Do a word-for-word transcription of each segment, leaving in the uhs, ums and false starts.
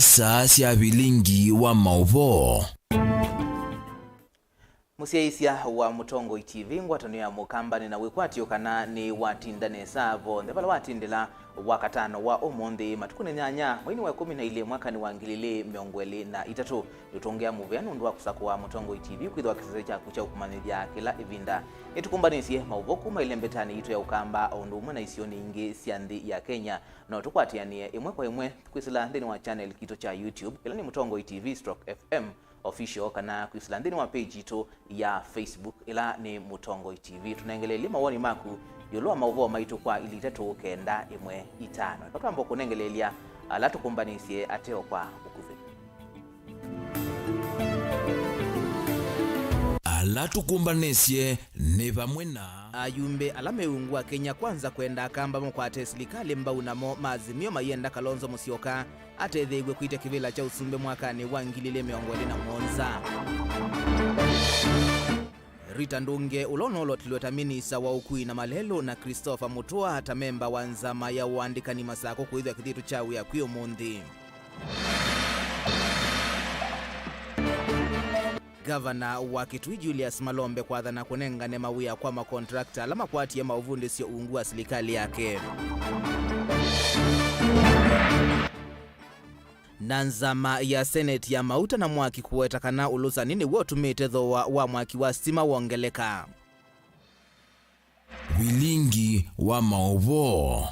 Saa sya vilingi wa maũvoo. Mũsyaĩĩsya wa Mũtongoi T V, ngwatanĩo ya Mũkamba nĩ na wĩkwatyo kana nĩ watinda nesa vonthe vala watindĩla Wakatano wa ũmũnthĩ, matukũnĩ nyanya, mweinĩ wa ĩkũmi na ilĩ, mwakanĩ wa ngili ilĩ mĩongo ĩlĩ na itatũ. Nĩũtũngĩa mũvea nũndũ wa kũsakũa Mũtongoi T V kwĩthĩwa kĩsese kyaku kya ũkũmanyĩthya kĩla ĩvinda. Nĩtũkũmbanĩsye maũvoo kuma ĩlembetanĩ yitũ ya Ũkamba o ũndũ ũmwe na isionĩ ingĩ sya nthĩ ya Kenya. No tũkwatĩanĩe ĩmwe kwa ĩmwe kwĩsĩla nthĩnĩ wa channel kitũ kya YouTube, ĩla nĩ Mũtongoi T V stroke F M Official, kana kwĩsĩla nthĩnĩ wa page yitũ ya Facebook, ĩla nĩ Mũtongoi T V. Tũnengeleelye mawoni maku ĩũlũ wa maũvoo maitũ kwa ilita tũũ kenda ĩmwe itano. Eka twambe kũnengeleelya ala tũkũmbanĩsye ateo kwa ũkuvĩ. Ala tũkũmbanĩsye nĩ vamwe na ayumbe ala me ungu wa Kenya Kwanza kwenda Akamba makwate silikalĩ mbau, namo ma Azimio mayenda Kalonzo Musyoka atetheew'e kwĩtya kĩvĩla kya ũsumbĩ mwakanĩ wa ngili ilĩ mĩongo ĩlĩ na mũonza. Rita Ndunge, ũla ũnolotilwe ta minista wa ũkui na malelũ, na Christopher Mutua ta memba wa nzama ya ũandĩkani Masakũ kũĩthwa kĩthitũ kya wĩa kwĩ ũmũnthĩ. Ngavana wa Kitui Julius Malombe kwathana kũnengane mawĩa kwa makontrakta ala makwatie maũvundĩsyo ungu wa silikalĩ yake. Na nzama ya Senate ya mauta na mwaki kũweta kana ũlũsani nĩw'o ũtumĩte thooa wa mwaki wa sitima wongeleka. Vilingi wa maũvoo.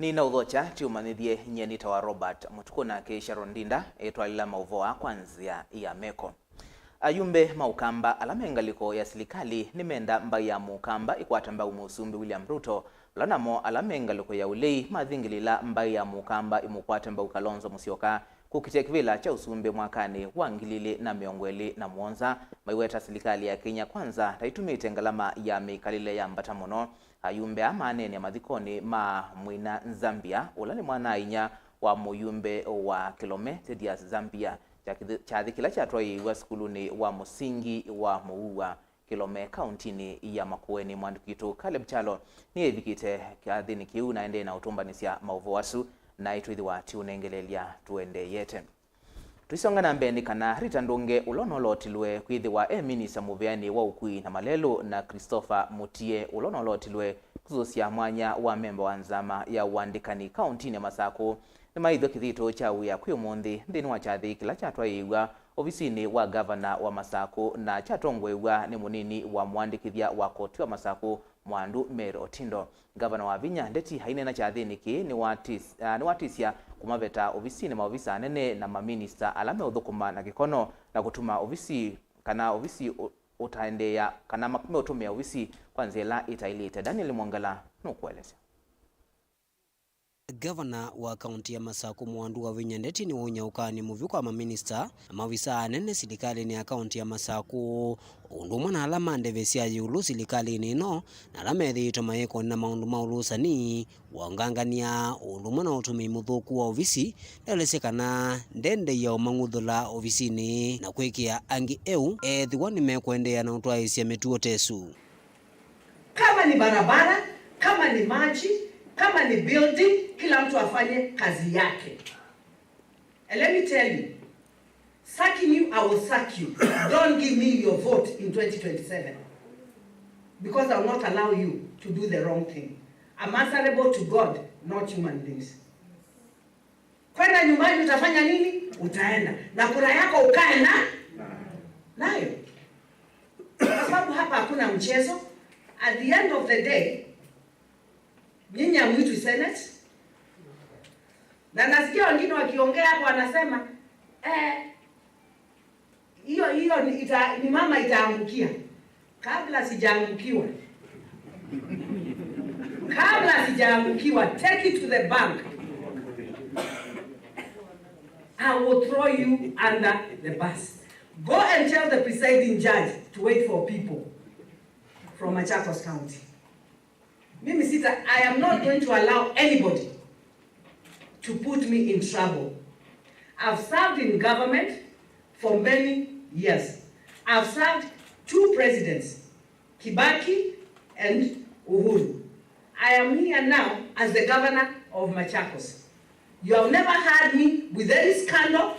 Nĩnaũthokya tũmanyĩthye, nyie nĩtawa Robert Mũtukũ, nake Sharon Ndinda etwalĩla maũvoo aa kwa nzĩa ya meko. Ayumbe ma Ũkamba ala me ngalĩko ya silikalĩ nĩmenda mbaĩ ya Mũkamba ĩkwate mbau Mũsumbĩ William Ruto, vala namo ala me ngalĩko ya ũlei mathingĩlĩla mbaĩ ya Mũkamba ĩmũkwate mbau Kalonzo Musyoka kũkitĩa kĩvĩla kya ũsumbĩ mwakanĩ wa ngili ilĩ na mĩongo ĩlĩ na mũonza, maiweta silikalĩ ya Kenya Kwanza ta ĩtumĩte ngalama ya mĩkalĩle yambata mũno. Ayumbe aa maneenea mathikonĩ ma Mwina Nzambia, ũla nĩ mwana-a-inyia wa mũyumbe wa Kilome, Tedious Nzambia, kyathĩ kĩla kyatwaĩĩw'a sukulunĩ wa mũsingi wa Mũua, Kilome, kauntinĩ ya Makueni. Mwandĩki witũ Caleb Kyalo nĩevikĩte kyathĩnĩ kĩu na aendee na ũtũmbanĩsya maũvoo asu, na ĩtwĩthĩwa tũũnengeleelya tũendeeyete. Tũisonga na mbee nĩ kana Rita Ndunge, ũla ũnolotilwe kwĩthĩwa e minista mũveanĩ wa ũkui na malelũ, na Christopher Mutie, ũla ũnolotilwe kũsũsya mwanya wa memba wa nzama ya ũandĩkani kauntinĩ ya Masakũ, nĩmaĩthw'a kĩthitũ kya wĩa kwĩ ũmũnthĩ nthĩnĩ wa kyathĩ kĩla kyatwaĩĩw'a ovisinĩ wa ngavana wa Masakũ na kyatongoew'a nĩ mũnini wa mũandĩkĩthya wa koti wa Masakũ, Mwandu Mary Otindo. Ngavana Wavinya Ndeti aineena kyathĩnĩ kĩĩ nĩwatĩs-, ah, nĩwatĩsya kũmaveta ovisinĩ maovisa anene na maminista ala meũthũkũma na kĩkono na kũtuma ovisi kana ovisi ũ-, ũtaendeea kana ma-, meũtũmĩa ovisi kwa nzĩa ĩla ĩtaĩlĩte. Daniel Mwongela nũkũelesya. Ngavana wa kaunti ya Masakũ Mwandu Wavinya Ndeti nĩwaumya ũkany'o mũvyũ kwa maminista na maovisa anene silikalĩnĩ ya kaunti ya Masakũ, o ũndũ ũmwe na ala ma ndeve sya ĩũlũ silikalĩnĩ ĩno, na ala methĩĩtwe mayĩkonĩ na maũndũ ma ũlũsani, wongangany'a, o ũndũ ũmwe na ũtũmĩi mũthũku wa ovisi, ndaelesya kana ndendeea ũmang'uthũla ovisinĩ na kwĩkĩa angĩ eũ ethĩwa nĩmekũendeea na ũtwaĩĩsya mĩtuo ta ĩsu. Kama ni barabara, kama ni maji, kama ni building, kila mtu afanye kazi yake. And let me tell you, sacking you, I will sack you. Don't give me your vote in twenty twenty-seven. Because I will not allow you to do the wrong thing. I'm answerable to God, not human beings. Kwenda nyumbani utafanya nini? Utaenda. Na kura yako ukae na-, nayo. Kwa sababu hapa hakuna mchezo. At the end of the day, nyinyi hamwitwi Senate. Na nasikia wengine wakiongea hapo wanasema, eh, hiyo, hiyo ni, ita-, ni mama itaangukia. Kabla sijaangukiwa, kabla sijaangukiwa, take it to the bank. I will throw you under the bus. Go and tell the presiding judge to wait for people from Machakos County. Mimi sita, I am not going to allow anybody to put me in trouble. I've served in government for many years. I've served two presidents, Kibaki and Uhuru. I am here now as the governor of Machakos. You have never heard me with any scandal.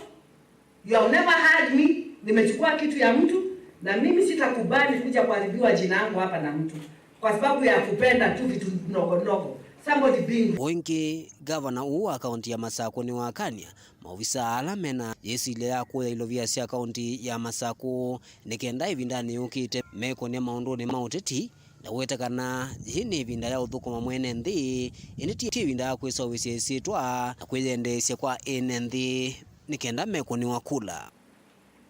You have never heard me nimechukua kitu ya mtu, na mimi sitakubali kuja kuharibiwa jina yangu hapa na mtu kwa sababu ya kupenda tu vitu ndogo ndogo. Somebody being... O ĩngĩ, ngavana ũũ wa kaũnti ya Masakũ nĩwakany'a maovisa ala mena yĩsilya ya kũya ilovia sya kaũnti ya Masakũ nĩ kenda ĩvindanĩ yũkĩte mekũnĩa maũndũnĩ ma ũteti, na weta kana yĩĩ nĩ ĩvinda ya ũthũkũma mwene nthĩ, ĩndĩ ti, ti ĩvinda ya kwĩseũvĩsya ĩsyĩtwa na kwĩyendeesya kwa ene nthĩ nĩ kenda mekũnĩwa kula.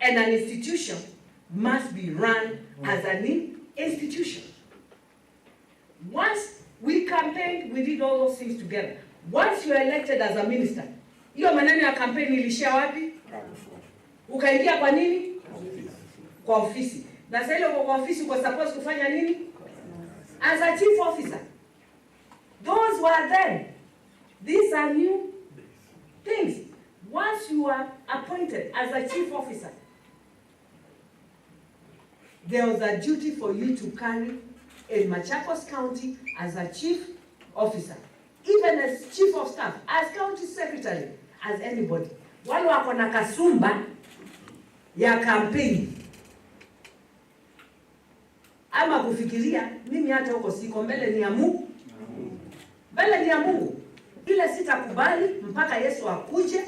And an institution must be run as an in-, institution. Once we campaigned, we did all those things together. Once you are elected as a minister, hiyo maneno ya campaign ilishia wapi? Ukaingia kwa nini? Kwa ofisi. Na sasa ile uko kwa ofisi, uko supposed kufanya nini? As a chief officer. Those were then. These are new things. Once you are appointed as a chief officer, there was a duty for you to carry in Machakos County as a chief officer, even as chief of staff, as county secretary, as anybody. Wale wako na kasumba ya campaign ama kufikiria, mimi hata huko siko, mbele ni ya Mungu. Mbele ni ya Mungu. Ile sitakubali mpaka Yesu akuje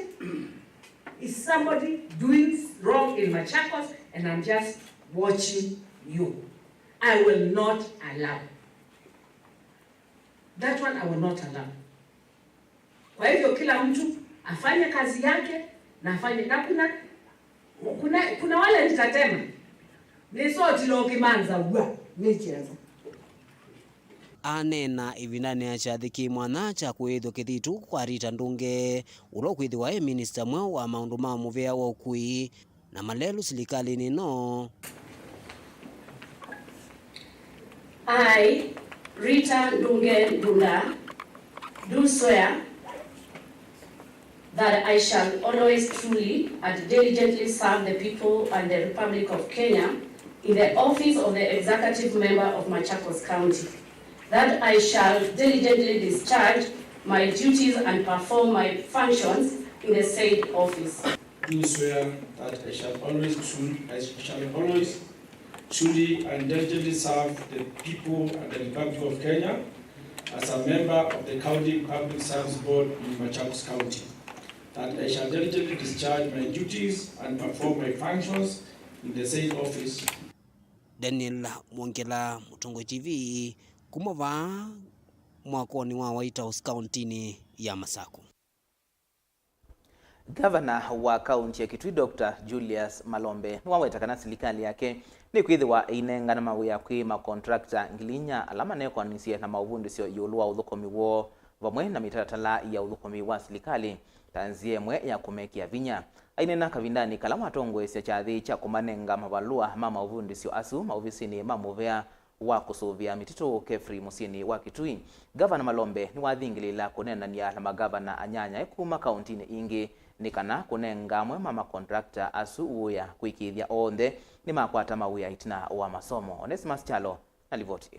is somebody doing wrong in Machakos and I'm just watching you. I will not allow. That one I will not allow. Kwa hivyo kila mtu afanye kazi yake na afanye, na kuna, kuna, kuna wale nitatema. Nĩsotile ũkĩmanza w'a nĩkyeza. Aneena ĩvindanĩ ya kyathĩ kĩ mwanya kya kũĩthw'a kĩthitũ kwa Rita Ndunge, ũla ũkwĩthĩwa e minista mweũ wa maũndũ ma mũvea wa ũkui na malelũ silikalĩnĩ ĩno. I, Rita Ndunge Ndunda, do swear that I shall always truly and diligently serve the people and the Republic of Kenya in the office of the Executive Member of Machakos County, that I shall diligently discharge my duties and perform my functions in the said office. Do swear that I shall always, I shall always truly and diligently serve the people and the Republic of Kenya as a member of the County Public Service Board in Machakos County, that I shall diligently discharge my duties and perform my functions in the said office. Daniel Mwongela, Mũtongoi T V, kuma vaa mwakonĩ wa White House kaũntĩnĩ ya Masakũ. Ngavana wa kaũntĩ ya Kitui, Doctor Julius Malombe, nĩwaweta kana silikalĩ yake nĩkwĩthĩwa ĩinengana mawĩa kwĩ makontrakta ngili inya ala manekwanisye na maũvundĩsyo ĩũlũ wa ũthũkũmi woo vamwe na mĩtalatala ya ũthũkũmi wa silikalĩ ta nzĩa ĩmwe ya kũmekĩa vinya. Aineena kavindanĩ kala watongoesya kyathĩ kya kũmanenga mavalũa ma maũvundĩsyo asu maovisinĩ ma mũvea wa kũsũvĩa mĩtitũ, KEFRI, mũsyĩnĩ wa Kitui, Ngavana Malombe nĩwathingĩlĩĩla kũneenany'a na magavana anyanyae kuma kaũntĩnĩ ingĩ nĩ kana kũnenga amwe ma makontrakta asu wĩa kwĩkĩĩthya onthe nĩmakwata mawĩa ĩtina wa masomo. Onesimus Kyalo na livoti ĩĩ.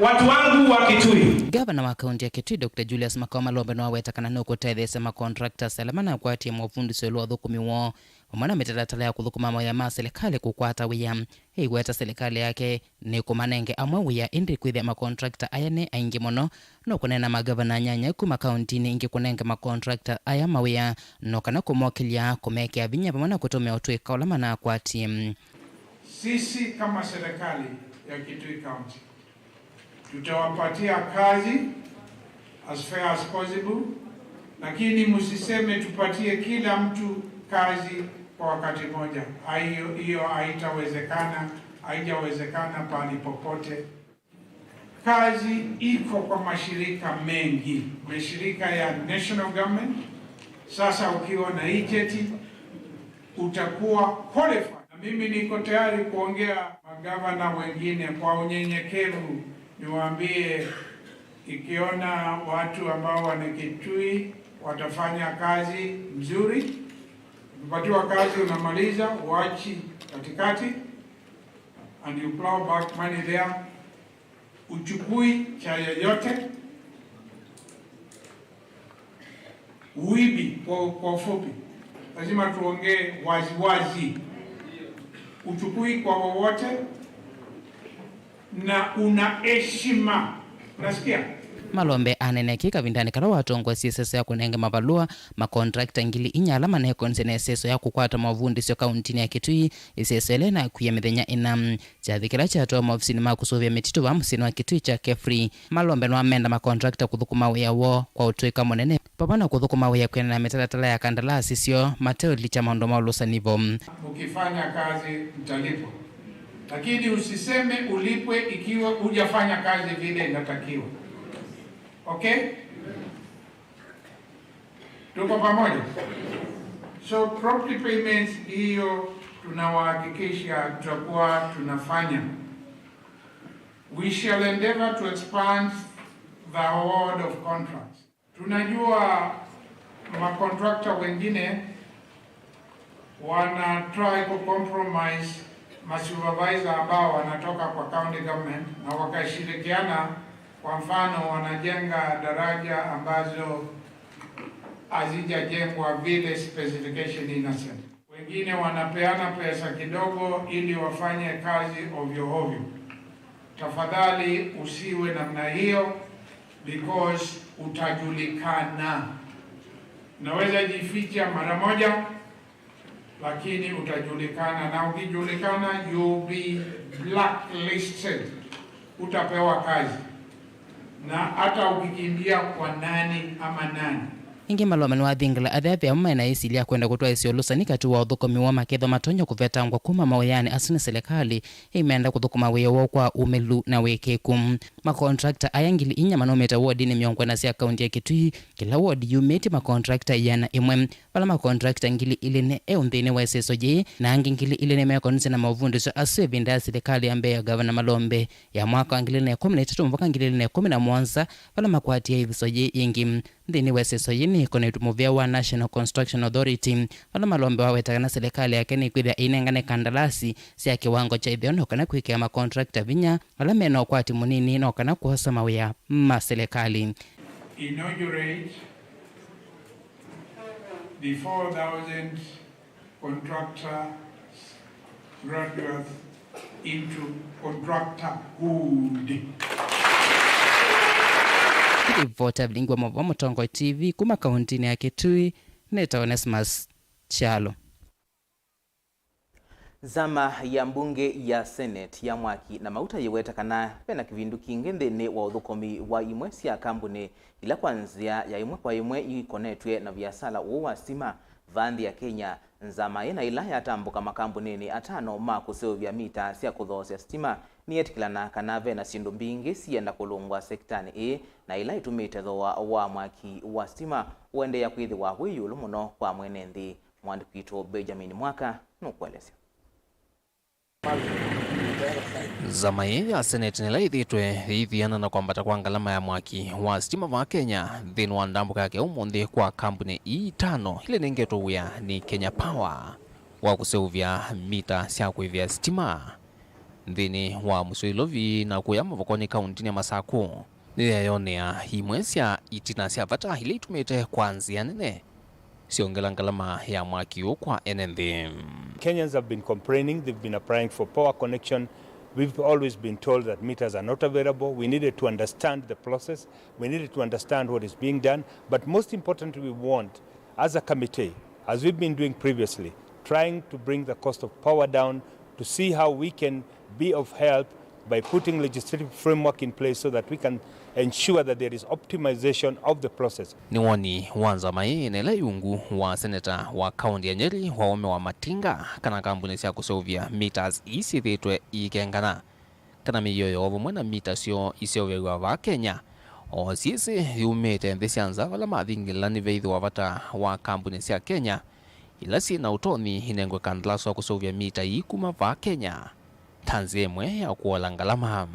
Watu wangu wa Kitui. Ngavana wa kaũntĩ ya Kitui, Doctor Julius Makao Malombe, nĩwaweta kana nũkũtetheesya makontrakta ala manakwatie maũvundĩsyo ĩũlũ wa ũthũkũmi woo vamwe na mĩtalatala ya kũthũkũma mawĩa ma silikalĩ kũkwata wĩa. Ĩiweta silikalĩ yake nĩkũmanenge amwe wĩa, ĩndĩ kwĩthĩa makontrakta aya nĩ aingĩ mũno, no kũneena magavana anyanyae kuma kaũntĩnĩ ingĩ kũnenge makontrakta aya mawĩa, no kana kũmokĩlya, kũmekĩa vinya vamwe na kũtũmĩa ũtũĩka ũla manakwatie. Sisi kama serikali ya Kitui County, tutawapatia kazi as fair as possible, lakini msiseme tupatie kila mtu kazi kwa wakati moja. Hiyo, hiyo haitawezekana, haijawezekana pahali popote. Kazi iko kwa mashirika mengi, mashirika ya national government. Sasa ukiwa na hii cheti, utakuwa qualified. Na mimi niko tayari kuongea magavana wengine kwa unyenyekevu, niwaambie, ikiona watu ambao wana Kitui watafanya kazi mzuri, ukipatiwa kazi unamaliza, uachi katikati, and you plow back money there, uchukui cha yoyote. Kwa, kwa ufupi, lazima tuongee wazi wazi. Uchukui kwa wowote na una heshima. Unasikia? Malombe anene kĩ kavindanĩ kala watongoesye ĩseso ya kũnenge mavalũa makontrakta ngili inya ala manekonzya na ĩseso ya kũkwata movundĩsyo kauntinĩ ya Kitui, ĩseso ĩla ĩnakw'ĩe mĩthenya ĩna. Kyathĩ kĩla kyatwawa maovisinĩ ma kũsũvĩa mĩtitũ vaa mũsyĩnĩ wa Kitui kya Kefri, Malombe nĩwamenda makontrakta kũthũkũma wĩa woo kwa ũtũĩka mũnene, vamwe na kũthũkũma wĩa kwĩanana na mĩtalatala ya kandalasi syoo mateũlikya maũndũ ma ũlũsani vo. Ukifanya kazi, mtalipwa. Lakini usiseme ulipwe ikiwa hujafanya kazi vile inatakiwa. Okay? Tuko pamoja? So, property payments hiyo tunawahakikisha tutakuwa tunafanya. We shall endeavor to expand the award of contracts. Tunajua makontrakta wengine wana try ku compromise masupervisor ambao wanatoka kwa county government, na wakashirikiana, kwa mfano, wanajenga daraja ambazo hazijajengwa vile specification inasema. Wengine wanapeana pesa kidogo ili wafanye kazi ovyo ovyo. Tafadhali usiwe namna hiyo, because utajulikana. Unaweza jificha mara moja, lakini utajulikana, na ukijulikana, you'll be blacklisted. Utapewa kazi, na hata ukikimbia kwa nani ama nani. Ĩngĩ, Malombe nĩwathingĩla athea vamwe na ĩsilya kwenda kũtwaĩsya ũlũsani katĩ wa ũthũkũmi woo makethwa matonya kũvetangwa kuma mawĩanĩ asu nĩ silikalĩ ĩimenda kũthũkũma wĩa woo kwa ũmĩlu na wĩkĩĩku. Makontrakta aya ngili inya manũmĩte wodinĩ mĩongo ĩna sya kaunti ya Kitui, kĩla wodi yumĩtye makontrakta ĩana ĩmwe. Vala makontrakta ngili ilĩ nĩ eũ nthĩnĩ wa ĩseso yĩĩ, na angĩ ngili ilĩ nĩmekonzya na movundĩsyo asu ĩvinda ya silikalĩ ya mbee ya Gavana Malombe ya mwaka wa ngili ilĩ na ĩkũmi na itatũ mũvaka ngili ilĩ na ĩkũmi na mũonza, vala makwatie ĩthĩso yĩĩ yĩngĩ. Nthĩnĩ wa ĩseso yĩĩ nĩkonetw'e mũvĩa wa National Construction Authority, vala Malombe waweta kana silikalĩ yake nĩkwĩthĩa ĩinengane kandalasi sya kĩwango kya ĩtheo no kana kwĩkĩa makontrakta vinya ala me na ũkwati mũnini no kana kwosa mawĩa ma silikalĩ. Inaugurate the four thousand contractors graduates into contractorhood. Ripota vilingwa mova Mũtongoi T V kuma kauntinĩ ya Kitui, nĩtawa Onesmus Kyalo. Nzama ya mbunge ya Senate ya mwaki na mauta yĩweta kana vena kĩvindu kingĩ nthĩnĩ wa ũthũkũmi wa imwe sya kambunĩ ila kwa nzĩa ya ĩmwe kwa ĩmwe ikonetw'e na viasala ũũ wa sitima vaa nthĩ ya Kenya. Nzama ĩna ĩla yatambũka makambunĩnĩ atano ma kũseũvya mita sya kũthoosya sitima nĩyetĩkĩlana kana vena syĩndũ mbingĩ sienda kũlũngwa sekitanĩ ĩĩ, na ĩla ĩtumĩte thooa wa mwaki wa sitima ũendeea kwĩthĩwa wĩ ĩũlũ mũno kwa mwene nthĩ. Mũandĩki witũ Benjamin Mwaka nũkũelesya. Nzama ĩĩ ya Senate nĩla yĩthĩĩtwe yĩithiana na kwambata kwa ngalama ya mwaki wa sitima vaa Kenya nthĩnĩ wa ndambũka yake ũmũnthĩ kwa kambuni ii itano ila inengetwe wĩa nĩ Kenya Power wa kũseũvya mita sya kũĩvĩa sitima nthĩnĩ wa mũsyĩ wa Ilovi na kũya Mavokoni kauntinĩ ya Masakũ. Nĩyeyonea imwe sya itina sya vata ila itumĩte kwa nzĩa nene syongela ngalama ya mwaki ũũ kwa ene nthĩ. Kenyans have been complaining, they've been applying for power connection. We've always been told that meters are not available. We needed to understand the process. We needed to understand what is being done. But most importantly, we want, as a committee, as we've been doing previously, trying to bring the cost of power down to see how we can be of help by putting legislative framework in place so that we can ensure that there is optimization of the process. Nĩ woni wa nzama ĩĩ na ĩla yungu wa seneta wa kaunti ya Nyeri, Waume wa Matinga, kana kambuni sya kũseũvya meters ii syĩthĩĩtwe iikengana, kana mĩio yoo vamwe na mita syoo iseũvĩaw'a vaa Kenya, o syĩsĩ yumĩte nthĩ sya nza vala mathingĩla nĩveĩthĩwa vata wa kambuni sya Kenya ila syĩ na ũtonyi inengwe kandalasi wa kũseũvya mita ii kuma vaa Kenya ta nzĩa ĩmwe ya kũola ngalama.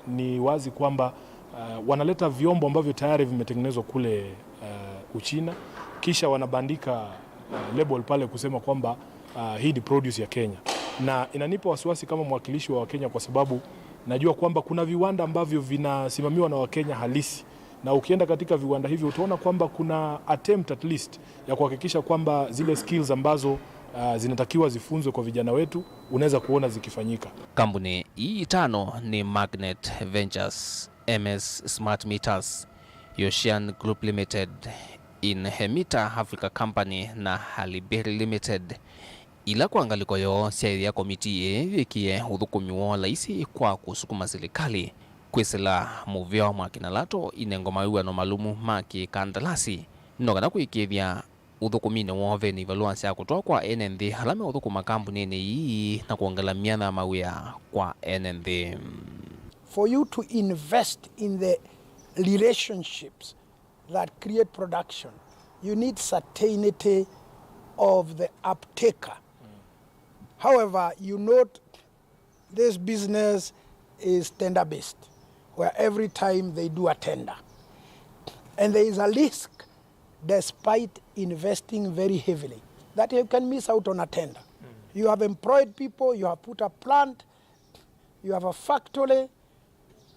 Ni wazi kwamba, uh, wanaleta vyombo ambavyo tayari vimetengenezwa kule, uh, Uchina, kisha wanabandika, uh, label pale kusema kwamba, uh, hii ni produce ya Kenya. Na inanipa wasiwasi kama mwakilishi wa Wakenya kwa sababu najua kwamba kuna viwanda ambavyo vinasimamiwa na Wakenya halisi Na ukienda katika viwanda hivyo, utaona kwamba kuna attempt at least ya kuhakikisha kwamba zile skills ambazo, ah, zinatakiwa zifunzwe kwa vijana wetu, unaweza kuona zikifanyika. Kambuni ii itano nĩ Magnet Ventures, M S Smart Meters, Ocean Group Limited, Inhemita Africa Company na Haliberi Limited, ila kwa ngalĩko yoo syaĩthya komitii ĩĩ yĩkĩe ũthũkũmi woo laisi kwa kũsukuma silikalĩ kwĩsĩla mũvĩa wa mwaki na lato inengo mawĩw'ano malumu ma kĩkandalasi, no kana kũĩkĩĩthya ũthũkũminĩ woo ve na ivalũa sya kũtwaa kwa ene nthĩ ala meũthũkũma kambuninĩ ii na kwongela myanya ya mawĩa kwa ene nthĩ. For you to invest in the relationships that create production, you need certainty of the uptaker. However, you note this business is tender based, where every time they do a tender, and there is a risk, despite investing very heavily, that you can miss out on a tender. You have employed people, you have put a plant, you have a factory,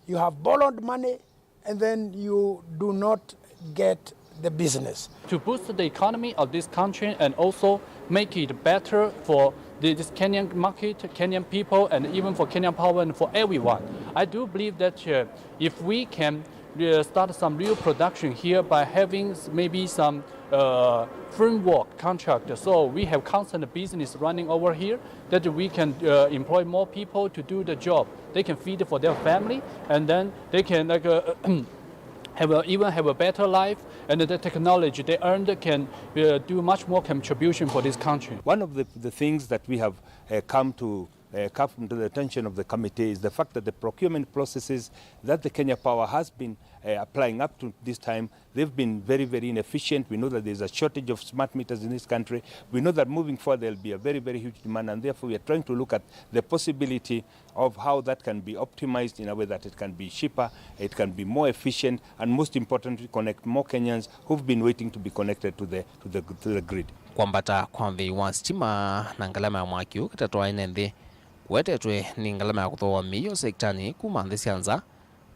you have borrowed money, and then you do not get the business. To boost the economy of this country and also make it better for the, this Kenyan market, Kenyan people, and even for Kenyan power and for everyone. I do believe that, uh, if we can, uh, start some real production here by having s-, maybe some, uh, framework contract, so we have constant business running over here, that we can, uh, employ more people to do the job. They can feed for their family, and then they can, like, uh, have a, even have a better life, and the technology they earned can, uh, do much more contribution for this country. One of the, the things that we have, uh, come to, uh, come to the attention of the committee is the fact that the procurement processes that the Kenya Power has been, uh, applying up to this time, they've been very, very inefficient. We know that there's a shortage of smart meters in this country. We know that moving forward there'll be a very, very huge demand, and therefore we are trying to look at the possibility of how that can be optimized in a way that it can be cheaper, it can be more efficient, and most importantly, connect more Kenyans who've been waiting to be connected to the, to the, to the grid. Kwambata kwa mbei wa sitima na ngalama ya mwaki ũkatatwa ene nthĩ kũetetwe nĩ ngalama ya kũthooa mĩio sektanĩ kuma nthĩ sya nza,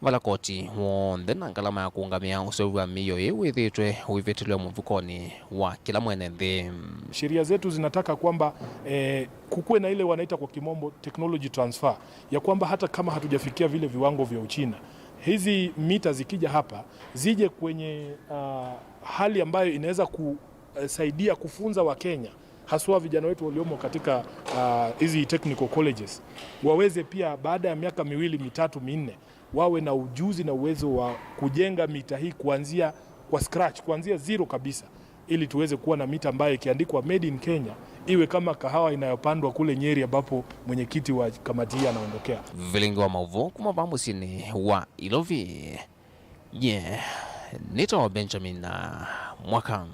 vala koti w'onthe na ngalama ya kũũngamĩa ũseũvi wa mĩio ĩĩ wĩthĩĩtwe ũivĩtĩlw'a mũvukonĩ wa kĩla mwene nthĩ. Sheria zetu zinataka kwamba, eh, kukuwe na ile wanaita kwa kimombo technology transfer, ya kwamba hata kama hatujafikia vile viwango vya Uchina, hizi mita zikija hapa, zije kwenye, ah, hali ambayo inaweza kusaidia kufunza Wakenya, haswa vijana wetu waliomo katika, ah, hizi technical colleges, waweze pia baada ya miaka miwili, mitatu, minne, wawe na ujuzi na uwezo wa kujenga mita hii kuanzia kwa scratch, kuanzia zero kabisa, ili tuweze kuwa na mita ambayo ikiandikwa made in Kenya iwe kama kahawa inayopandwa kule Nyeri, ambapo mwenyekiti wa kamati hii anaondokea. Vilingi wa maũvoo kuma vaa mũsyĩnĩ wa Ilovi, nye nĩtawa Benjamin Mwaka.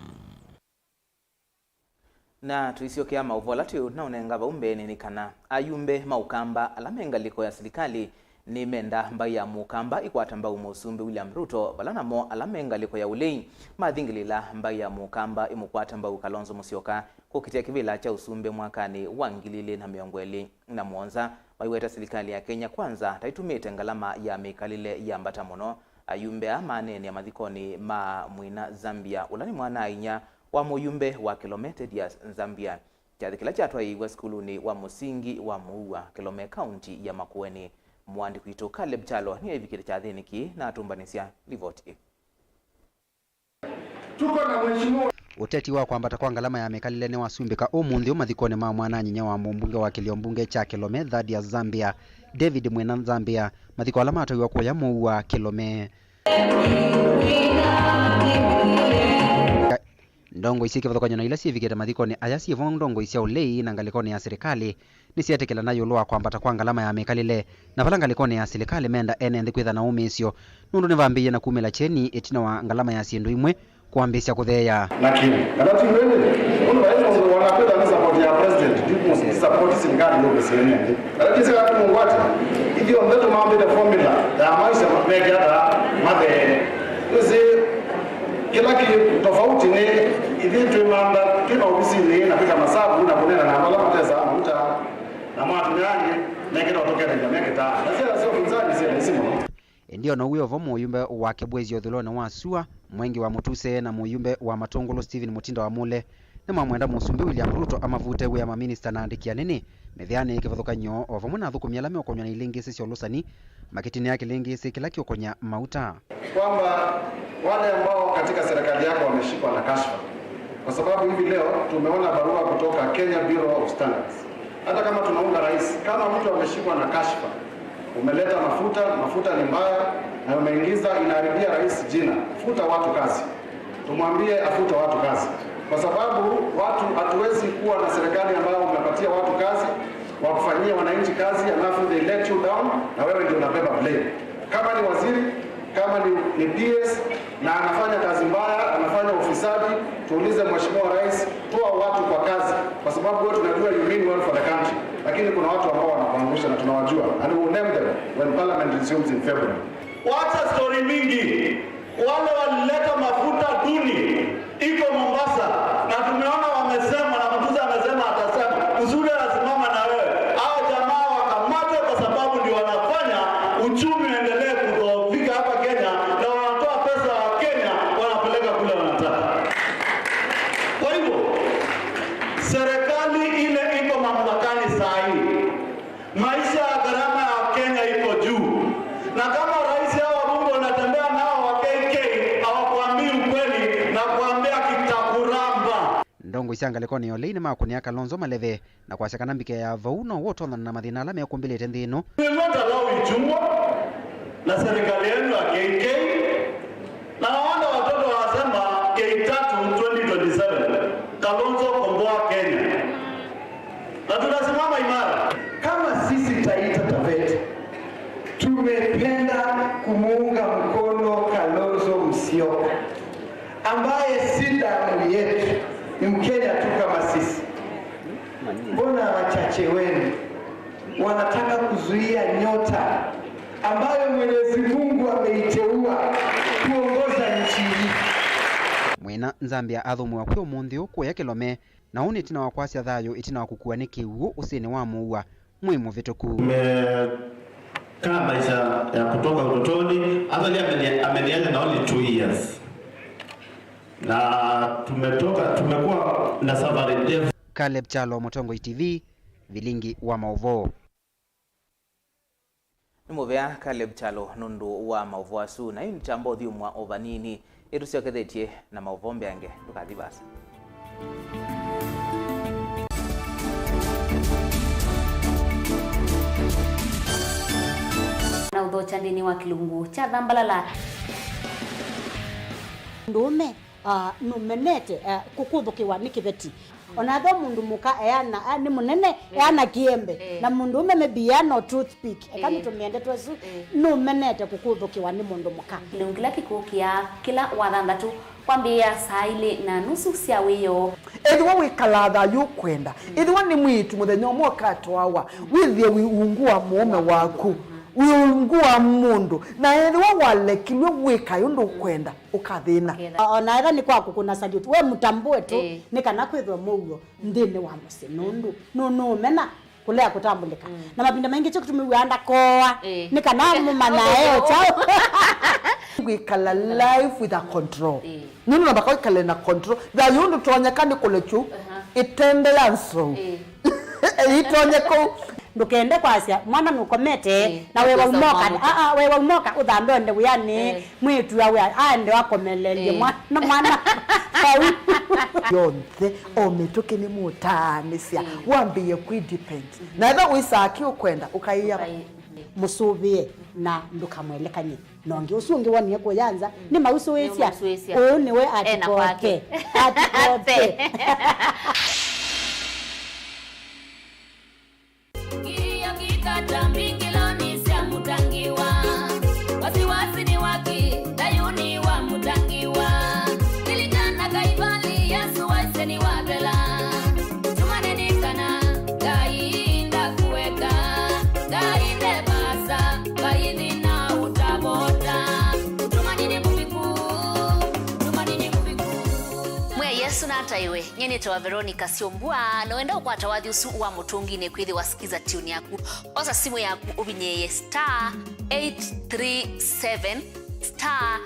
Na tũisyokea maũvoo ala twĩ na ũnenga vau mbeenĩ nĩ kana ayumbe ma Ũkamba ala me ngalĩko ya silikalĩ nĩmenda mbaĩ ya Mũkamba ĩkwata mbau Mũsumbĩ William Ruto, vala namo ala me ngalĩko ya ũlei mathingĩlĩla mbaĩ ya Mũkamba ĩmũkwata mbau Kalonzo Musyoka kũkitĩa kĩvĩla kya ũsumbĩ mwakanĩ wa ngili ilĩ na mĩongo ĩlĩ na mũonza, maiweta silikalĩ ya Kenya Kwanza ta ĩtumĩte ngalama ya mĩkalĩle yambata mũno. Ayumbe aa maneenea mathikonĩ ma Mwina Zambia, ũla nĩ mwana-a-inyia wa mũyumbe wa Kilome Tedious Zambia. Kyathĩ kĩla kyatwaĩĩwe sukulunĩ wa mũsingi wa Mũua, Kilome, kaunti ya Makueni. Mũandĩki witũ Caleb Kyalo nĩevikĩte kyathĩnĩ kĩĩ na atũmbanĩsya livoti ĩĩ. Tuko na mheshimiwa. Ũteti wa kwambata kwa ngalama ya mĩkalĩle nĩwasumbĩka ũmũnthĩ ũũ mathikonĩ ma mwana-a-nyinyia wa mũmbunge wa kĩlio mbunge kya Kilome, Thaddeus Zambia, David Mwina Zambia, mathiko ala matwaiwa kũya Mũua, Kilome. Ndongoi syĩ kĩvathũkany'o na ila syĩvikĩte mathikonĩ aya syĩ vo ndongoi sya ũlei na ngalĩkonĩ ya silikalĩ nĩsyetĩkĩlana ĩũlũ wa kwambata kwa ngalama ya mĩkalĩle, na vala ngalĩkonĩ ya silikalĩ menda ene nthĩ kwĩtha na ũmĩĩsyo, nũndũ nĩvambĩĩie na kumĩla kyeni ĩtina wa ngalama ya syĩndũ imwe kwambĩĩsya kũtheea. Na kĩu kana ti wĩlĩ, ũndũ vai mũndũ wanakwĩtha nĩ support ya president, nĩ support silikalĩ yũkĩsĩe ene nthĩ. Kana ti sika tũmũngwate, ithyonthe tũmambĩte formula ya maisha mekĩata mathee. Wĩsĩ, kĩla kĩ tofauti nĩ ithyĩ twĩmantha twĩ maovisinĩ na kwĩka masavu na kũneena na andũ ala matesaa mauta, na mwatumĩa angĩ mekĩta ũtũkethya mekĩtaa. Na syana sya ũvinzani syĩ laisi mũno. Ĩndĩ o na ũu wĩ o vo, mũyumbe wake Bwezi ũthũlonĩ wa sua, Mwengi wa Mũtuse na mũyumbe wa Matũngũlũ Stephen Mũtinda wa Mule nĩmamwenda Mũsumbĩ William Ruto amavute wĩa maminista na andĩki anene, mĩvĩanĩ, kĩvathũkany'o, o vamwe na athũkũmi ala meũkonywa na ilĩngĩsĩ sya ũlũsani, makĩtinĩa kĩlĩngĩsĩ kĩla kĩũkonya mauta. Kwamba wale ambao katika serikali yako wameshikwa na kashfa, kwa sababu hivi leo tumeona barua kutoka Kenya Bureau of Standards. Hata kama tunaunga rais, kama mtu ameshikwa na kashfa, umeleta mafuta, mafuta ni mbaya na umeingiza, inaharibia rais jina, futa watu kazi. Tumwambie afute watu kazi, kwa sababu watu, hatuwezi kuwa na serikali ambayo umepatia watu kazi, wakufanyie wananchi kazi, alafu they let you down na wewe ndio unabeba blame. Kama ni waziri, kama ni, ni P S na anafanya kazi mbaya, anafanya ufisadi, tuulize Mheshimiwa Rais, toa watu kwa kazi, kwa sababu wewe tunajua you mean well for the country, lakini kuna watu ambao wanakuangusha na tunawajua, and we will name them when parliament resumes in February. Wacha story mingi. Wale walileta mafuta duni iko Mombasa, na tumeona wamesema, na Mutuse amesema atasema, Mutuse anasimama na wewe. Hao jamaa wakamatwe kwa sababu ndio wanafanya uchumi uendelee kudhoofika hapa Kenya, na wanatoa pesa ya Kenya wanapeleka kule wanataka. Kwa hivyo, serikali ile iko mamlakani saa hii, maisha ya gharama ya Kenya iko juu. Na kama rais hao wabunge unatembea nao wa K K hawakuambii ukweli, na kuambia kitakuramba. Ndongoi sya ngalĩkonĩ ya ũlei nĩmakũnĩa Kalonzo maleve na kwasya kana mbikĩa ya vau no wotonyana na mathĩna ala mekũmbĩlĩte nthĩ ĩno. We will not allow ichungwa na serikali yenu ya K K. Na naona watoto wanasema K tatu twenty twenty-seven, Kalonzo komboa Kenya. Na tunasimama imara. Kama sisi Taita Taveta, tumependa kumuunga mkono Kalonzo Musyoka, ambaye si damu yetu, ni Mkenya tu kama sisi. Mbona wachache wenu wanataka kuzuia nyota ambayo Mwenyezi Mungu ameiteua kuongoza nchi hii? Mwĩna Nzambia athũmũa kwĩ ũmũnthĩ ũũ kũya Kĩlome, na ũũ nĩ ĩtina wa kwasya thayũ ĩtina wa kũkuwa nĩ kĩw'ũ ũsĩnĩ wa mũua mwei mũvĩtũku. Tumekaa maisha ya kutoka utotoni, actually ameni-, ameniacha na only two years. Na tumetoka, tumekuwa na safari ndefu. Caleb Kyalo, Mũtongoi T V, Vilingi wa Maũvoo. Nĩ mũvea Caleb Kyalo nũndũ wa maũvoo asu, na yu nĩkyamba ũthyũmũa o vanini. Ĩtũsyokethetye na maũvoo mbeange, ndũkathi vaasa. Na ũthokya nthĩnĩ wa kĩlungu kya Thambalala. Ndũũme, ah, nũmenete, ah, kũkũthũkĩwa nĩ kĩveti. Ona ethĩwa mũndũ mũka eana, ah, nĩ mũnene, eana kĩembe. Eh. Na mũndũũme maybe eana o toothpick. Eka, eh, nĩtũmĩende twesu, eh, nũmenete kũkũthũkĩwa nĩ mũndũ mũka. Kĩlungu kĩla kĩkũkĩa kĩla wathanthatũ kwambĩĩa saa ilĩ na nusu sya wĩoo. Ethĩwa wĩkalaa thayũ ũkwenda, ethĩwa nĩ mwĩĩtu mũthenya ũmwe ũkatwawa, wĩthĩe wĩ ungu wa mũũme waku, wĩ ungu wa mũndũ, na ethĩwa walekilw'e wĩkae ũndũ ũkwenda, ũkathĩna. Ũketha. O-, ona ethĩwa nĩ kwa kũkũna salute, we mũtambũe tu, ĩĩ, nĩ kana kwĩthwe mũuo nthĩnĩ wa mũsyĩ, nũndũ nũ-, nũũmena kũlea kũtambũlĩka. Mm. Na mavinda maingĩ kyo kĩtumi wĩaa ndakoa, ĩĩ, nĩ kana mũmanyae o kyaũ. Kwĩkala life with a control. Ĩĩ. Nũndũ namba kwĩkale na control. Thayũ ndũtonyeka nĩ kũlekyu, aha, ĩtende ya nzou. Ĩĩ. Ĩtonye kũu. Ndũkende kwasya mwana nũkomete, ĩĩ, na wewa ũmũka, aa, wewa ũmũka ũthambe ũende wĩanĩ, ĩĩ, mwĩĩtu awe aende akomelelye, ĩĩ, mwana, mwana vau. Yonthe, o mĩtũkĩ nĩmũtaanĩsya, ĩĩ, wambĩĩe kwĩ depend. Mhm. Na ethĩwa wĩsaa kĩ ũkwenda, ũkaĩa. Ũkaĩ-, mhm, mũsũvĩe na ndũkamwelekany'e. Na ũngĩ ũsu ũngĩ wonie kũya nza, mm, nĩmausũĩsya. Nĩmausũĩsya. Ũũ nĩwe ena kwake. Atikote. Atikote. Kilio kikata mbingiloni sya Mutangiwa. Wasiwasi ni waki, thayuni wa Mutangiwa. Lilikana Kaivali, Yesu waisye nĩwathela. Tumaneni kana Ngai ndakueka, Ngai nde vaasa, Ngai thĩna ũtavota. Ũtumanyi nĩ mũviku, ũtumanyi nĩ mũviku. Mwĩe Yesũ Tũnataĩwe, nyie nĩtawa Veronica Syombua, na wenda ũkwata wathi ũsu wa mũtũnginĩ kwĩthĩwa Skiza Tune yaku, osa simũ yaku ũvinyĩĩe star eight three seven star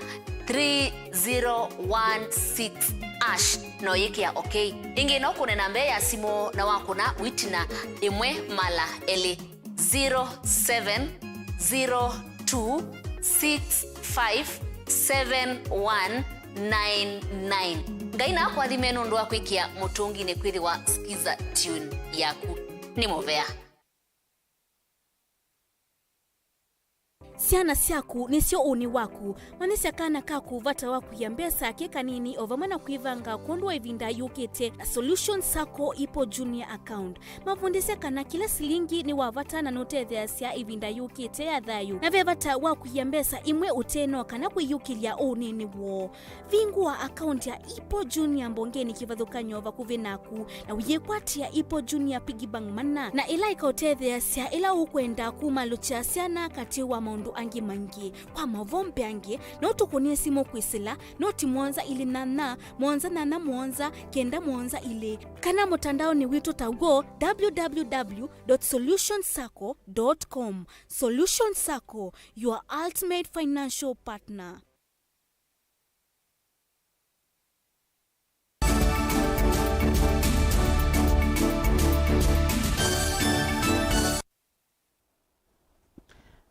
three zero one six hash, na ũyĩkĩa okay. Ĩngĩ no kũne namba ya simũ na wakũna wĩtina ĩmwe mala elĩ. Zero seven zero two six five seven one nine nine. Ngai nakũathime nũndũ wa kwĩkĩa mũtũnginĩ kwĩthĩwa Skiza Tune yaku. Nĩ mũvea. Syana syaku nĩsyo ũnĩ waku. Manyĩsya kana kaku vata wa kũia mbesa ke kanini, o vamwe na kwĩvanga kwondũ wa ĩvinda yũkĩte na Solution Sacco Ipo Junior Account. Mavundĩsye kana kĩla silingi nĩ wa vata na nũtetheeasya ĩvinda yũkĩte ya thayũ, na ve vata wa kũia mbesa imwe ũteno kana kwĩyũkĩlya ũnĩnĩ woo. Vingũa akaunti ya Ipo Junior mbongenĩ kĩvathũkany'o vakuvĩ naku, na ũyĩkwatĩa Ipo Junior Piggy Bank mana, na ĩla ĩkaũtetheeasya ĩla ũkwenda kumalũkya syana katĩ wa maũndũ angĩ maingĩ. Kwa maũvoo mbeange, no tũkũnĩe simũ kwĩsĩla noti mũonza ilĩ nyanya, mũonza nyanya mũonza, kenda mũonza ilĩ, kana mũtandaonĩ witũ ta w'o, w w w dot solution sacco dot com. Solution Sacco, your ultimate financial partner.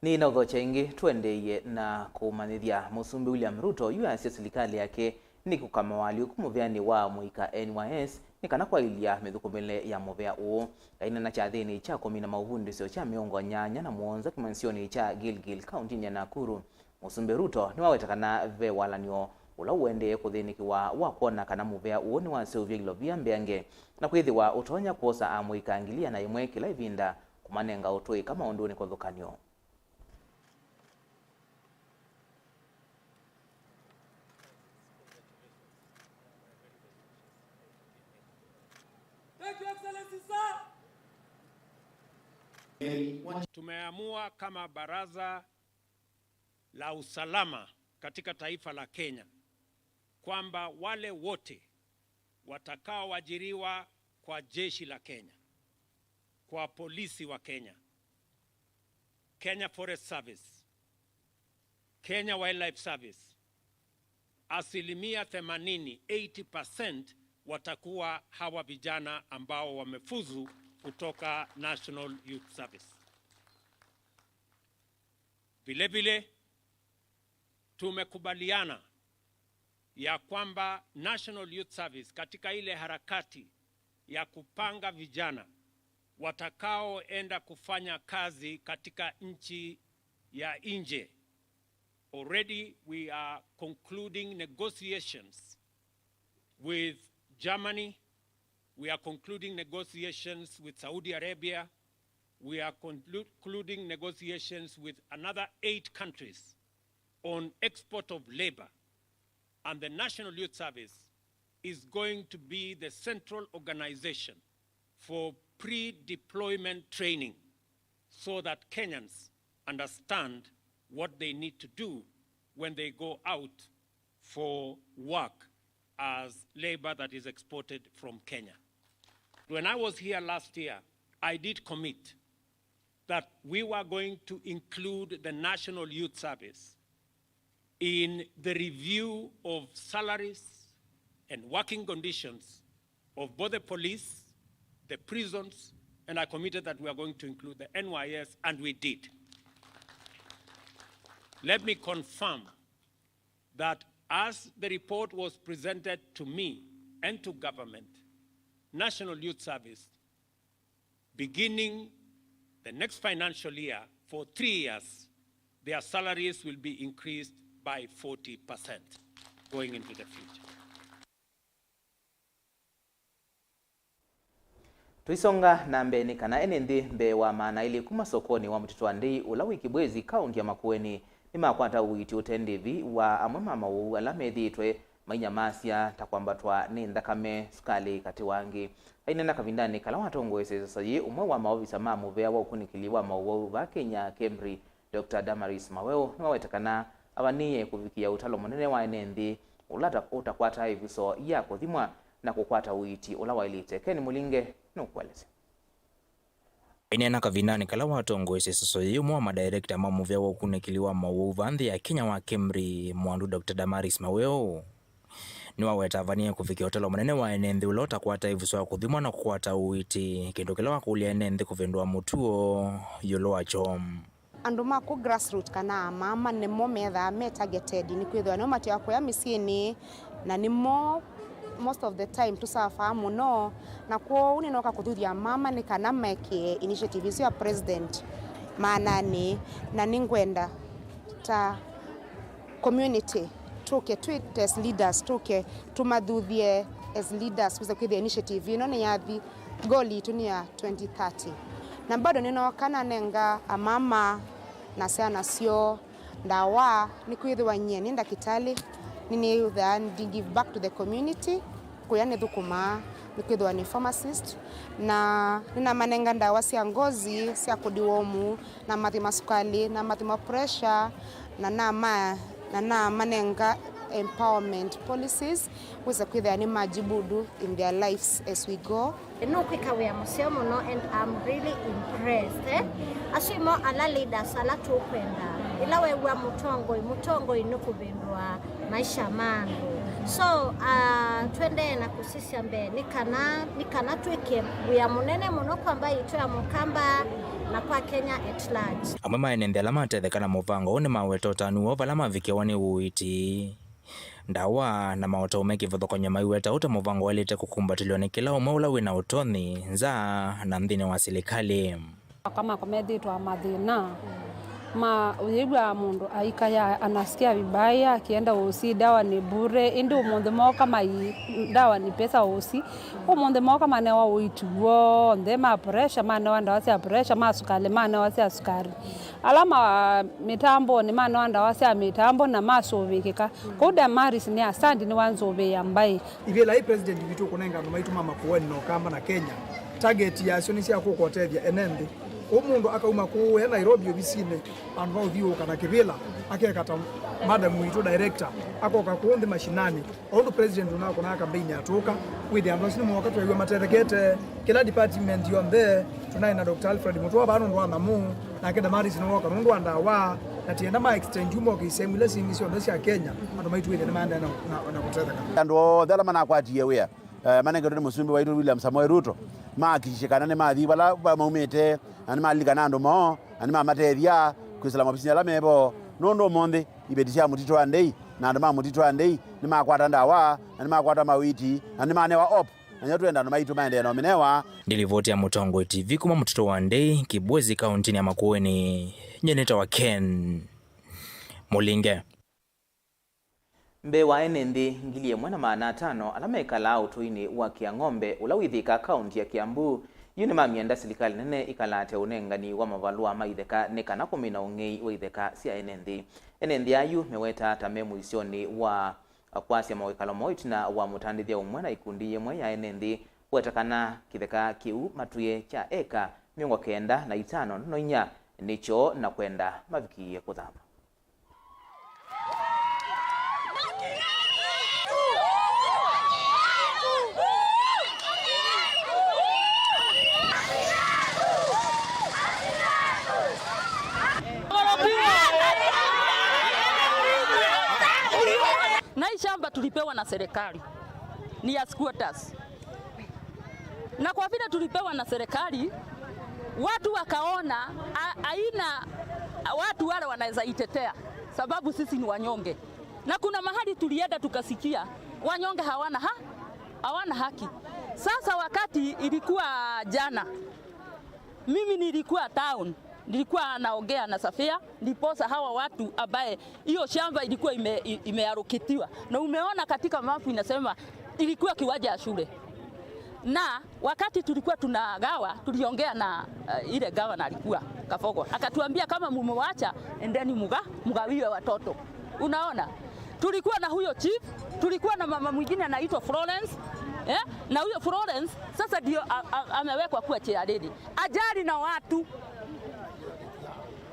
Nĩnaũthokya ĩngĩ, tũendeeie na kũmanyĩthya Mũsumbĩ William Ruto yu asya silikalĩ yake nĩkũka mawaalyũku mũveanĩ wa mũika N Y S nĩ kana kwaĩlya mĩthũkũmĩle ya mũvea ũũ. Aineena kyathĩnĩ kya kũmina maũvundĩsyo kya mĩongo nyanya na mũonza kĩmanyĩsyonĩ kya Gilgil, kaũntĩnĩ ya Nakuru, Mũsumbĩ Ruto nĩwaweta kana ve walany'o ũla ũendee kũthĩnĩkĩwa wa kwona kana mũvea ũũ nĩwaseũvya ilovia mbeange, na kwĩthĩwa ũtonya kwosa amũika ngili ĩana na ĩmwe kĩla ĩvinda kũmanenga ũtũĩka maũndũnĩ kĩvathũkany'o. Thank you, Excellency, sir. Tumeamua kama baraza la usalama katika taifa la Kenya kwamba wale wote watakaoajiriwa kwa jeshi la Kenya, kwa polisi wa Kenya, Kenya Forest Service, Kenya Wildlife Service, asilimia themanini, eighty percent, watakuwa hawa vijana ambao wamefuzu kutoka National Youth Service. Vile vile, tumekubaliana ya kwamba National Youth Service, katika ile harakati ya kupanga vijana watakaoenda kufanya kazi katika nchi ya nje, already we are concluding negotiations with Germany, we are concluding negotiations with Saudi Arabia, we are conclu-, concluding negotiations with another eight countries on export of labor, and the National Youth Service is going to be the central organization for pre-deployment training so that Kenyans understand what they need to do when they go out for work as labor that is exported from Kenya. When I was here last year, I did commit that we were going to include the National Youth Service in the review of salaries and working conditions of both the police, the prisons, and I committed that we are going to include the N Y S, and we did. Let me confirm that as the report was presented to me and to government, National Youth Service, beginning the next financial year, for three years, their salaries will be increased by forty percent going into the future. Tũisonga na mbee, nĩ kana ene nthĩ mbee wa maana elĩ kuma sokonĩ wa mũtitũ wa Ndei ũla wĩ Kibwezi, kaũntĩ ya Makueni, nĩmakwata ũiiti ũte ndĩvi wa amwe ma maũwau ala methĩĩtwe mainyamasya, ta kwambatwa nĩ nthakame, sukalĩ, katĩ wa angĩ. Aineena kavindanĩ kala watongoesye ĩsasa yĩĩ, ũmwe wa maovisa ma mũvea wa ũkunĩkĩli wa maũwau vaa Kenya, KEMRI, Doctor Damaris Maweo, nĩwaweta kana avanĩĩe kũvikĩa ũtalo mũnene wa ene nthĩ ũla ta-, ũtakwataa ĩvuso ya kũthimwa. na kũkwata ũiiti ũla waĩlĩte. Ken Mũlinge nũkũelesya. Aineena kavindanĩ kala watongoesye ĩsoso yĩĩ, ũmwe wa madirector ma mũvĩa wa ũkunĩkĩli wa mowau vaa nthĩ ya Kenya wa KEMRI, Mwandu Doctor Damaris Maweo, nĩwaweta avanie kũvikĩa ũtalo mũnene wa ene nthĩ ũla ũtakwata ĩvuso ya kũthimwa na kũkwata ũiiti, kĩndũ kĩla wakũlya ene nthĩ kũvĩndũa mũtuo ĩũlũ wakyo. Andũ ma kũ grassroot kana amama nĩmo methaa me targeted, nĩkwĩthĩwa nĩmo matiawa kũya mĩsyĩnĩ, na nĩmo most of the time tũsafaa mũno. Na kwoou nĩnoka kũthuthya amama nĩ kana mekĩe initiative isu ya president maananĩ, na nĩngwenda ta community tũke twĩ as leaders, tũke tũmathuthye as leaders, kwĩsa kwĩthĩa initiative ĩno nĩyathi, goal itũ nĩ ya twenty thirty. Na bado nĩnooka nanenga amama na syana syoo ndawa, nĩkwĩthĩwa nyie nĩ ndakĩtalĩ, nĩnĩthaa ndi give back to the community, kũya nĩthũkũmaa, nĩkwĩthĩwa nĩ pharmacist, na nĩnamanenga ndawa sya ngozi, sya kũdiwomu, namathima sukalĩ, namathima pressure, na nama, na namanenga empowerment policies, wĩsa kwĩthĩa nĩmajibudu in their lives as we go. Nũkwĩka wĩa mũseo mũno and I'm really impressed, eh? Asu ĩmo ala leaders ala tũkwenda. Ĩla wew'a mũtongoi, mũtongoi nũkũvĩndũa maisha ma andũ. So, uh, tũendee na kũsisya mbee nĩ kana, nĩ kana twĩke wĩa mũnene mũno kwa mbaĩ itũ ya Mũkamba na kwa Kenya at large. Amwe ma ene nthĩ ala matetheka na mũvango ũũ nĩmaweta ũtanu woo vala mavikĩawa nĩ ũiiti, ndawa, na maũtau me kĩvathũkany'o maiweta ũta mũvango waĩlĩte kũkumbatĩlw'a nĩ kĩla ũmwe ũla wĩ na ũtonyi nza na nthĩnĩ wa silikalĩ. Aka makwa methĩĩtwa mathĩna ma ũyĩw'a mũndũ aikaya anasikia vibaya akienda ũsi, dawa ni bure, ĩndĩ ũmũnthĩ mooka mai dawa ni pesa ũsi. Ũmũnthĩ mooka manewa ũiiti w'onthe, ma pressure manewa ndawa sya pressure, ma sukali manewa sya sukali, ala ma mĩtambonĩ manewa ndawa sya mĩtambo na masũvĩkĩka. Kwoou Damaris nĩ asandi nĩwanzũvĩĩa mbaĩ. Ivĩla ii President witũ ũkũnenga andũ maitũ ma Makueni na Ũkamba na Kenya, target yasyo nĩ sya kũka ũtethya ene nthĩ. Kwoou mũndũ akauma kũũ e Nairobi ovisinĩ, vandũ va ũthiũũka na kĩvĩla, akeka ta madam witũ director, akoka kũũ nthĩ mashinani, o ũndũ President ũnakũnaa kambeini atũka, wĩthĩa andũ asu nĩmooka twew'a matethekete. Kĩla department yonthe, tũnaĩ na Doctor Alfred Mutua vaa nũndũ wa nyamũ, nake Damaris nĩwooka nũndũ wa ndawa, na tienda ma extend yu moke isehemu ila syingĩ syonthe sya Kenya, andũ maitũ wĩthĩa nĩmaendee na, na, na kũtetheka. Andũ onthe ala manakwatie wĩa, eh, manengetwe nĩ Mũsumbĩ waitũ William Samoei Ruto, mahakikishe kana nĩmathi vala vamaumĩte, na nĩmalilikana andũ moo, na nĩmamatethya kwĩsĩla maovisinĩ ala mevo, nũndũ ũmũnthĩ iveti sya mũtitũ wa ndei na andũ ma mũtitũ wa ndei nĩmakwata ndawa, na nĩmakwata mawiti, na nĩmanewa op. Na nĩyo twenda andũ maitũ maendee na ũmĩnewa. Ndilivoti ya Mũtongoi T V kuma mũtitũ wa ndei, Kibwezi, kauntinĩ ya Makueni, nyie nĩtawa Ken Mũlinge. Mbee wa ene nthĩ ngili ĩmwe na maana atano ala mekalaa ũtũinĩ wa Kĩang'ombe ũla wĩ Thika, kaunti ya Kiambu, yu nĩmamyenda silikalĩ nene ĩkalate ũnengani wa mavalũa ma itheka nĩ kana kũmina ũng'ei wa itheka sya ene nthĩ. Ene nthĩ ayu mewetaa ta me mũisyonĩ wa kwasya mawĩkalo moo ĩtina wa mũtandĩthya ũmwe na ikundi yĩmwe ya ene nthĩ kũweta kana kĩtheka kĩu matwĩe kya eka mĩongo kenda na itano nũndũ inya nĩ kyoo na kwenda mavikĩĩe kũthama. Na hii shamba tulipewa na serikali, ni ya squatters. Na kwa vile tulipewa na serikali, watu wakaona ha-, haina watu wale wanaweza itetea, sababu sisi ni wanyonge. Na kuna mahali tulienda tukasikia wanyonge hawana ha-, hawana haki. Sasa wakati ilikuwa jana, mimi nilikuwa town, nilikuwa naongea na surveyor, ndiposa hawa watu ambaye hiyo shamba ilikuwa ime-, i-, imearukitiwa. Na umeona katika mapu inasema ilikuwa kiwanja ya shule. Na wakati tulikuwa tunagawa, tuliongea na, eh, ile gavana alikuwa, Kafogo. Akatuambia, "Kama mumewacha, endeni mga-, mgawiwe watoto." Unaona? Tulikuwa na huyo chief, tulikuwa na mama mwingine anaitwa Florence, eh? Na huyo Florence sasa ndio a-, a-, amewekwa kuwa chair lady. Ajali na watu.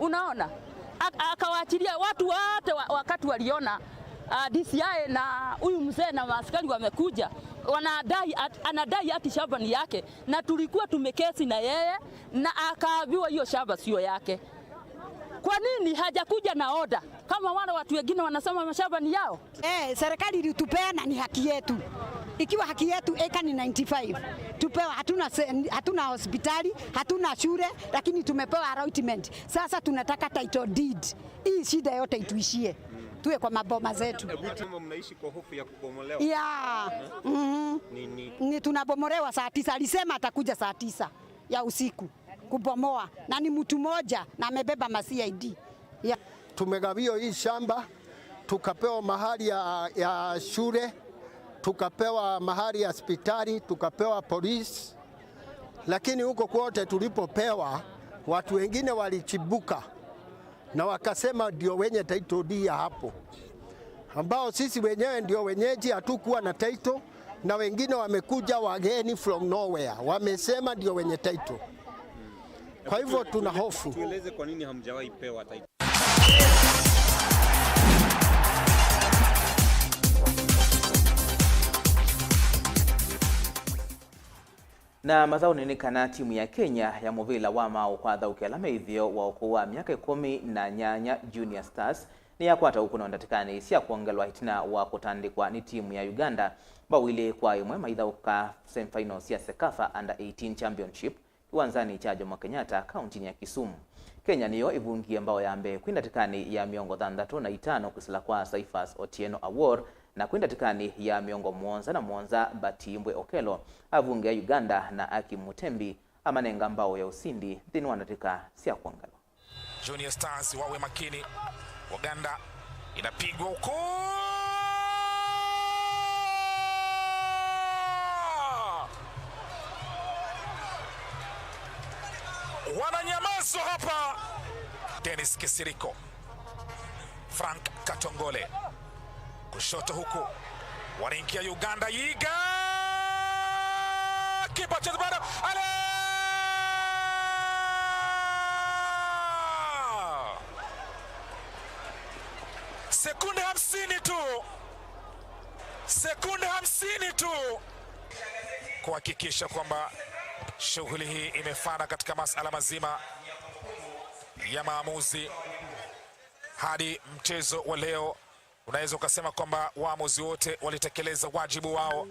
Unaona? A-, akawaachilia watu wote wa-, wakati waliona Ah, D C I na huyu mzee na maaskari wamekuja, wanadai at-, anadai ati shamba ni yake, na tulikuwa tumekesi na yeye na akaaviwa hiyo shamba sio yake. Kwa nini hajakuja na order kama wale watu wengine wanasema mashamba ni yao? Eh, serikali ilitupea na ni haki yetu. Ikiwa haki yetu eka ni ninety-five, tupewa, hatuna se-, hatuna hospitali, hatuna shule, lakini tumepewa allotment. Sasa tunataka title deed. Hii shida yote ituishie. Tuwe kwa maboma zetu. Hebu tu, mnaishi kwa hofu ya kubomolewa? Yeah. Mhm. Ni, ni tunabomolewa saa tisa. Alisema atakuja saa tisa ya usiku kubomoa, na ni mtu mmoja na amebeba ma C I D. Yeah. Tumegawiwa hii shamba, tukapewa mahali ya, ya shule, tukapewa mahali ya hospitali, tukapewa polisi. Lakini huko kwote tulipopewa, watu wengine walichibuka na wakasema ndio wenye title deed ya hapo, ambao sisi wenyewe ndio wenyeji, hatukuwa na title, na wengine wamekuja wageni from nowhere, wamesema ndio wenye title. Kwa hivyo tuna hofu. Tueleze kwa nini hamjawahi pewa title. Na mathaũnĩ nĩ kana timu ya Kenya ya mũvĩla wa maaũ kwa athaũki ala me ĩtheo wa ũkũũ wa myaka ĩkũmi na nyanya, Junior Stars, nĩyakwata ũkũno ndatĩkanĩ sya kwongelwa ĩtina wa kũtandĩkwa nĩ timu ya Uganda mbao ilĩ kwa ĩmwe maithaũka semifinals sya CECAFA Under eighteen Championship kĩwanzanĩ kya Jomo Kenyatta, kauntinĩ ya Kisumu. Kenya nĩyo ĩvungie mbao ya mbee kwĩ ndatĩkanĩ ya mĩongo thanthatũ na itano kwĩsĩla kwa Cyphers Otieno Awor, na kwĩ ndatĩkanĩ ya mĩongo mũonza na mũonza, Batimbwe Okello avungĩa Uganda na Akim Mutembi amanenga mbao ya ũsindi nthĩnĩ wa ndatĩka sya kwongelwa. Junior Stars wawe makini. Uganda inapigwa huko. Wananyamazwa hapa. Dennis Kisiriko. Frank Katongole. Kushoto huku. Wanaingia Uganda. Yiga! Kipa cha bado. Ale! Sekunde hamsini tu. Sekunde hamsini tu. Kuhakikisha kwamba shughuli hii imefana katika masala mazima ya maamuzi. Hadi mchezo wa leo, unaweza ukasema kwamba waamuzi wote walitekeleza wajibu wao.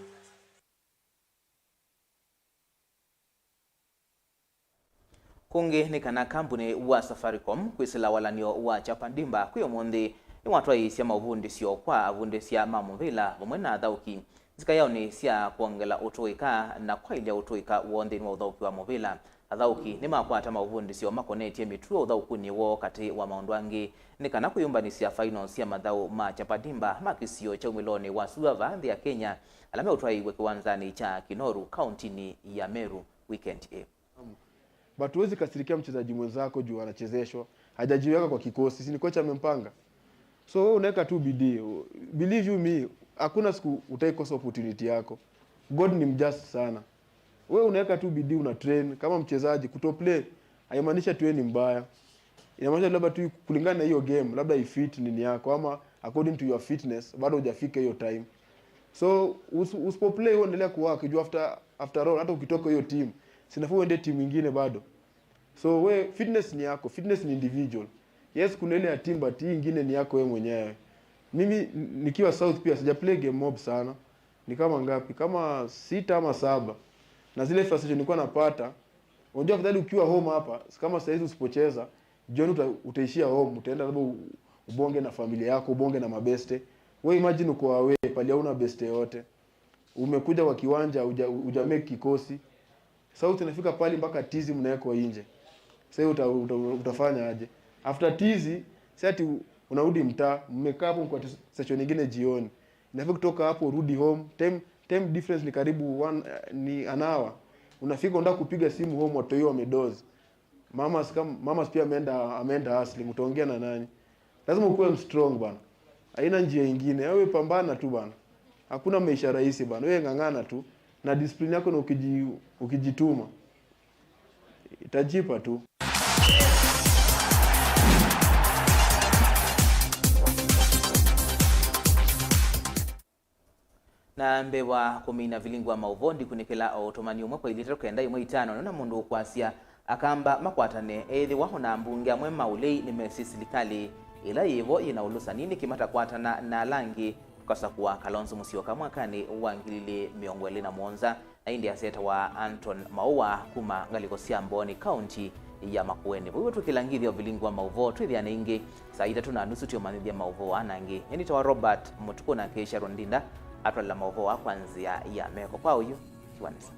Kũngĩ nĩ kana kambunĩ wa Safaricom kwĩsĩla walan'yo wa Chapa Dimba kwĩ ũmũnthĩ nĩwatwaĩĩsya maũvundĩsyo kwa avundĩsya ma mũvĩla vamwe na athaũki nzikayaonĩ sya kwongela ũtũĩka na kwaĩlya ũtũĩka woo nthĩnĩ wa ũthaũki wa mũvĩla. Athaũki nĩmakwata maũvundĩsyo makonetye mĩtuo ũthaũkunĩ woo katĩ wa maũndũ angĩ, nĩ kana kwĩyũmbanĩsya finals sya mathaũ ma Chapa Dimba ma kĩsio kya umĩlonĩ wa Suva nthĩ ya Kenya, ala meũtwaĩĩw'a kĩwanzanĩ kya Kinoru, kauntinĩ ya Meru, weekend ĩĩ. But huwezi kasirikia mchezaji mwenzako juu anachezeshwa, hajajiweka kwa kikosi, si ni kocha amempanga? So wewe unaweka tu bidii. Believe you me, hakuna siku utaikosa opportunity yako. God ni mjust sana. Wewe unaweka tu bidii, una train kama mchezaji. Kutoplay haimaanishi ati wewe ni mbaya. Inamaanisha labda tu kulingana na hiyo game, labda ifit nini yako, ama according to your fitness, bado hujafika hiyo time. So usi-, usipoplay, wewe endelea kuwork juu after, after all, hata ukitoka hiyo team, si inafaa uende team ingine bado. So we, fitness ni yako, fitness ni individual. Yes, kuna ile ya team, but hii ingine ni yako wewe mwenyewe. Mimi n-, nikiwa South pia sija play game mob sana. Ni kama ngapi? Kama sita ama saba. Na zile frustration nilikuwa napata, unajua afadhali ukiwa home hapa, kama saa hizi usipocheza, jioni uta-, utaishia home, utaenda labda u-, ubonge na familia yako, ubonge na mabeste. We imagine uko away, pali hauna beste yote. Umekuja kwa kiwanja, uja, uja make kikosi. Sasa inafika pali mpaka tizi mnawekwa nje. Sasa uta, uta, utafanya aje? After tizi, si ati u-, unarudi mtaa, mmekaa hapo kwa session nyingine jioni. Inafika kutoka hapo, urudi home. Time, time difference ni karibu one, eh, ni an hour. Unafika, unataka kupiga simu home, watoto wamedoze. Mamas kam-, mamas pia ameenda, ameenda hustling, utaongea na nani? Lazima ukuwe mstrong bana. Haina njia ingine. Wewe pambana tu bana. Hakuna maisha rahisi bana. Wewe ng'ang'ana tu. Na discipline yako na ukiji-, ukijituma, itajipa tu. Na mbee wa kũmina vilingi wa maũvoo, ndikunĩkĩla o ũtũmani ũmwe kwa ilita kenda ĩmwe itano, nona mũndũ ũkwasya akamba makwatane, ethĩwa ona ambunge amwe ma ũlei nĩmesĩ silikalĩ ĩla yĩvo yĩna ũlũsani nĩkĩ matakwatana na ala angĩ tũkasakũa Kalonzo Musyoka mwakanĩ wa ngili ilĩ mĩongo ĩlĩ na mũonza, na ĩndĩ asya etawa Anton Maua kuma ngalĩko sya Mbooni, kaunti ya Makueni. Vau twĩkĩla ngithi ya vilingi wa maũvoo, twĩthĩane ĩngĩ saa itatũ na nusu tũimanyĩthya maũvoo aa na angĩ. Nyie nĩtawa Robert Mũtukũ na Keisha Rondinda atwalĩla maũvoo aa kwa nzĩa ya meko. Kwa oyu, tiwa nesa.